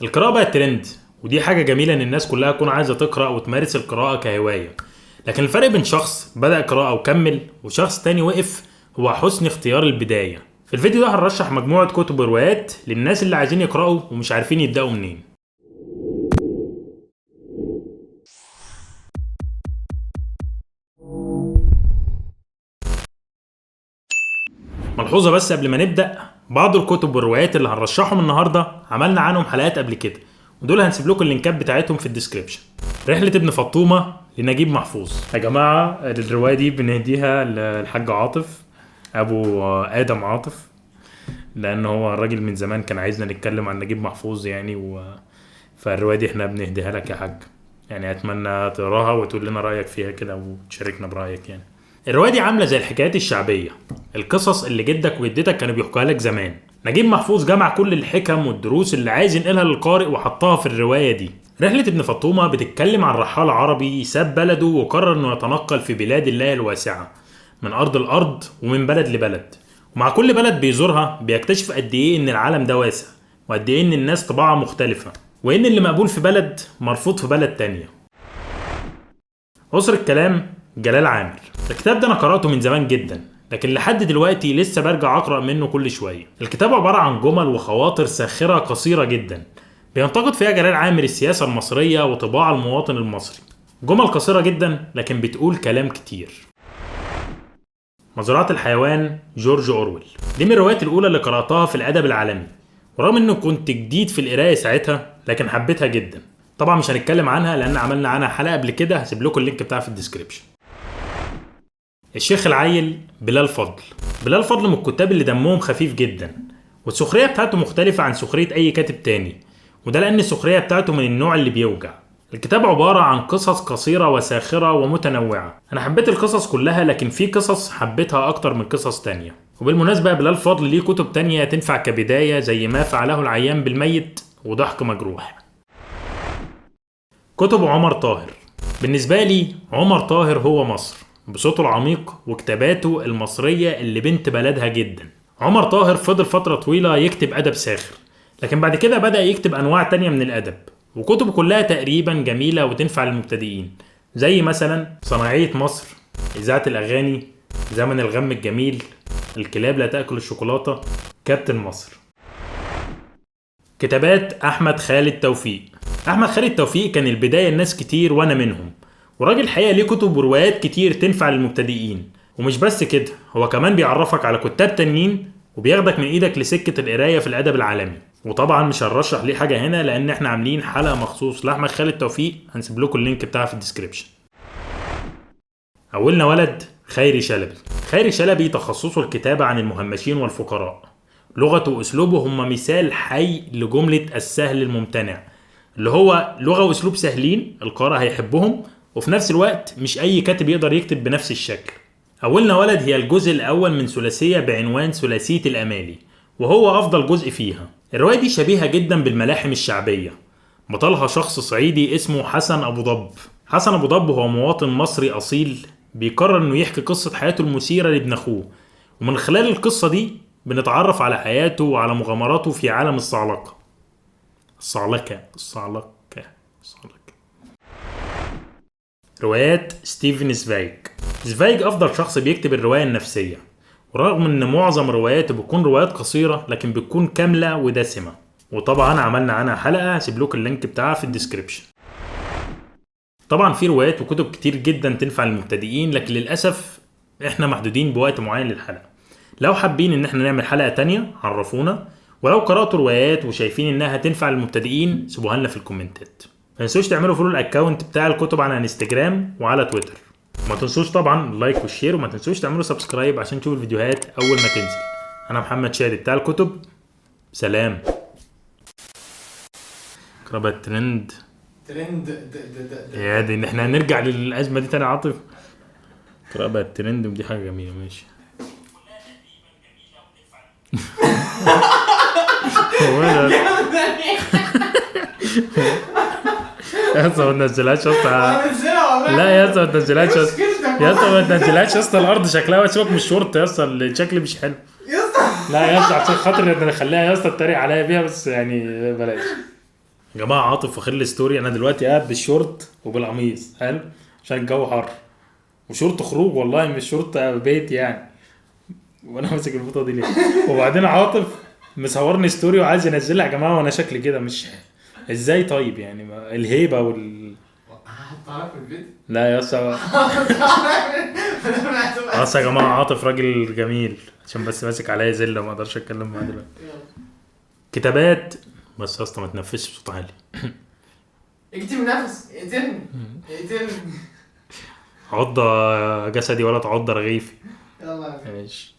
القراءة بقت ترند، ودي حاجة جميلة إن الناس كلها تكون عايزة تقرأ وتمارس القراءة كهواية. لكن الفرق بين شخص بدأ قراءة وكمل وشخص تاني وقف هو حسن اختيار البداية. في الفيديو ده هنرشح مجموعة كتب وروايات للناس اللي عايزين يقرأوا ومش عارفين يبدأوا منين. ملحوظة بس قبل ما نبدأ، بعض الكتب والروايات اللي هنرشحهم النهاردة عملنا عنهم حلقات قبل كده، ودول هنسيب لكم اللينكات بتاعتهم في ال description. رحلة ابن فطومة لنجيب محفوظ. يا جماعة الرواية دي بنهديها للحاج عاطف، أبو آدم عاطف، لأن هو الراجل من زمان كان عايزنا نتكلم عن نجيب محفوظ يعني، فالرواية دي احنا بنهديها لك يا حاج، يعني أتمنى تقراها وتقول لنا رأيك فيها كده وتشاركنا برأيك يعني. الرواية دي عاملة زي الحكايات الشعبية، القصص اللي جدك وجدتك كانوا بيحكوها لك زمان. نجيب محفوظ جمع كل الحكم والدروس اللي عايز ينقلها للقارئ وحطها في الرواية دي. رحلة ابن فطومة بتتكلم عن رحال عربي ساب بلده وقرر انه يتنقل في بلاد الله الواسعة، من أرض الأرض ومن بلد لبلد، ومع كل بلد بيزورها بيكتشف قد ايه ان العالم ده واسع، وقد ايه ان الناس طباعها مختلفة، وان اللي مقبول في بلد مرفوض في بلد تانية. قصر الكلام، جلال عامر. الكتاب ده انا قرأته من زمان جدا، لكن لحد دلوقتي لسه برجع اقرأ منه كل شوية. الكتاب عبارة عن جمل وخواطر ساخرة قصيرة جدا بينتقد فيها جلال عامر السياسة المصرية وطباع المواطن المصري. جمل قصيرة جدا لكن بتقول كلام كتير. مزرعة الحيوان، جورج أورويل. دي من الروايات الأولى اللي قرأتها في الأدب العالمي، ورغم انه كنت جديد في القراية ساعتها لكن حبيتها جدا. طبعا مش هنتكلم عنها لأن عملنا عنها حلقة قبل كده، هسيب لكم ال link بتاعها في ال description. الشيخ العيل، بلال فضل. بلال فضل من الكتاب اللي دمهم خفيف جدا، والسخرية بتاعته مختلفة عن سخرية أي كاتب تاني، وده لأن السخرية بتاعته من النوع اللي بيوجع. الكتاب عبارة عن قصص قصيرة وساخرة ومتنوعة. أنا حبيت القصص كلها، لكن في قصص حبيتها أكتر من قصص تانية. وبالمناسبة بلال فضل ليه كتب تانية تنفع كبداية، زي ما فعله العيان بالميت وضحك مجروح. كتب عمر طاهر. بالنسبة لي عمر طاهر هو مصر، بصوته العميق وكتاباته المصرية اللي بنت بلدها جدا. عمر طاهر فضل فترة طويلة يكتب أدب ساخر، لكن بعد كده بدأ يكتب أنواع تانية من الأدب، وكتبه كلها تقريبا جميلة وتنفع للمبتدئين، زي مثلا صناعية مصر، إذاعة الأغاني، زمن الغم الجميل، الكلاب لا تأكل الشوكولاتة، كابتن مصر. كتابات أحمد خالد توفيق. أحمد خالد توفيق كان البداية لناس كتير وأنا منهم، وراجل الحقيقة ليه كتب وروايات كتير تنفع للمبتدئين. ومش بس كده، هو كمان بيعرفك على كتاب تانيين وبياخدك من ايدك لسكة القراية في الأدب العالمي. وطبعا مش هنرشح ليه حاجة هنا لأن احنا عاملين حلقة مخصوص لأحمد خالد توفيق، هنسيب لكم ال link بتاعها في ال description. أولنا ولد، خيري شلبي. خيري شلبي تخصصه الكتابة عن المهمشين والفقراء. لغته وأسلوبه هم مثال حي لجملة السهل الممتنع، اللي هو لغة وأسلوب سهلين القارئ هيحبهم، وفي نفس الوقت مش أي كاتب يقدر يكتب بنفس الشكل. أولنا ولد هي الجزء الأول من ثلاثية بعنوان ثلاثية الأمالي، وهو أفضل جزء فيها. الرواية دي شبيهة جدا بالملاحم الشعبية. بطلها شخص صعيدي اسمه حسن أبو ضب. حسن أبو ضب هو مواطن مصري أصيل بيقرر إنه يحكي قصة حياته المثيرة لابن أخوه، ومن خلال القصة دي بنتعرف على حياته وعلى مغامراته في عالم الصعلقة. الصعلكة الصعلكة الصعلكة. روايات ستيفن زفايج. زفايج أفضل شخص بيكتب الرواية النفسية، ورغم إن معظم رواياته بتكون روايات قصيرة لكن بتكون كاملة ودسمة، وطبعا عملنا عنها حلقة هسيب لكم ال link بتاعها في ال description. طبعا في روايات وكتب كتير جدا تنفع للمبتدئين، لكن للأسف احنا محدودين بوقت معين للحلقة. لو حابين ان احنا نعمل حلقة تانية عرفونا، ولو قرأتوا روايات وشايفين انها تنفع للمبتدئين سيبوها لنا في الكومنتات. ما تنسوش تعملوا follow ال account بتاع الكتب على انستجرام وعلى تويتر. ما تنسوش طبعا ال like وال share، وما تنسوش تعملوا subscribe عشان تشوفوا الفيديوهات اول ما تنزل. انا محمد شادي بتاع الكتب، سلام. قرابة ترند ترند د د د د. يا دي ان احنا هنرجع للازمة دي تاني يا عاطف. قرابة الترند ودي حاجة جميلة، ماشي. هو ده يا اسطى ما تنزلهاش يا اسطى. هنزلها والله. لا يا اسطى ما تنزلهاش يا اسطى. مشكلتك يا اسطى ما تنزلهاش يا اسطى، الارض شكلها سيبك من الشورت يا اسطى، الشكل مش حلو. يا اسطى لا يا اسطى عشان خاطر انا اخليها يا اسطى اتريق عليا بيها، بس يعني بلاش. يا جماعة عاطف واخد لي story، انا دلوقتي قاعد بالشورت وبالقميص، حلو، عشان الجو حر، وشورت خروج والله مش شورت بيت يعني، وانا ماسك الفوطه دي ليه؟ وبعدين عاطف مصورني story وعايز ينزلها يا جماعة، وانا شكلي كده مش ازاي. طيب يعني الهيبة وال هحطها لك في الفيديو. لا يا اسطى اصل يا جماعة عاطف راجل جميل، عشان بس ماسك عليا زلة ما اقدرش اتكلم معاه دلوقتي. كتابات بس يا اسطى ما تنفسش بصوت عالي. اكتم نفس، اقتلني اقتلني. عض جسدي ولا تعض رغيفي. يلا. ماشي.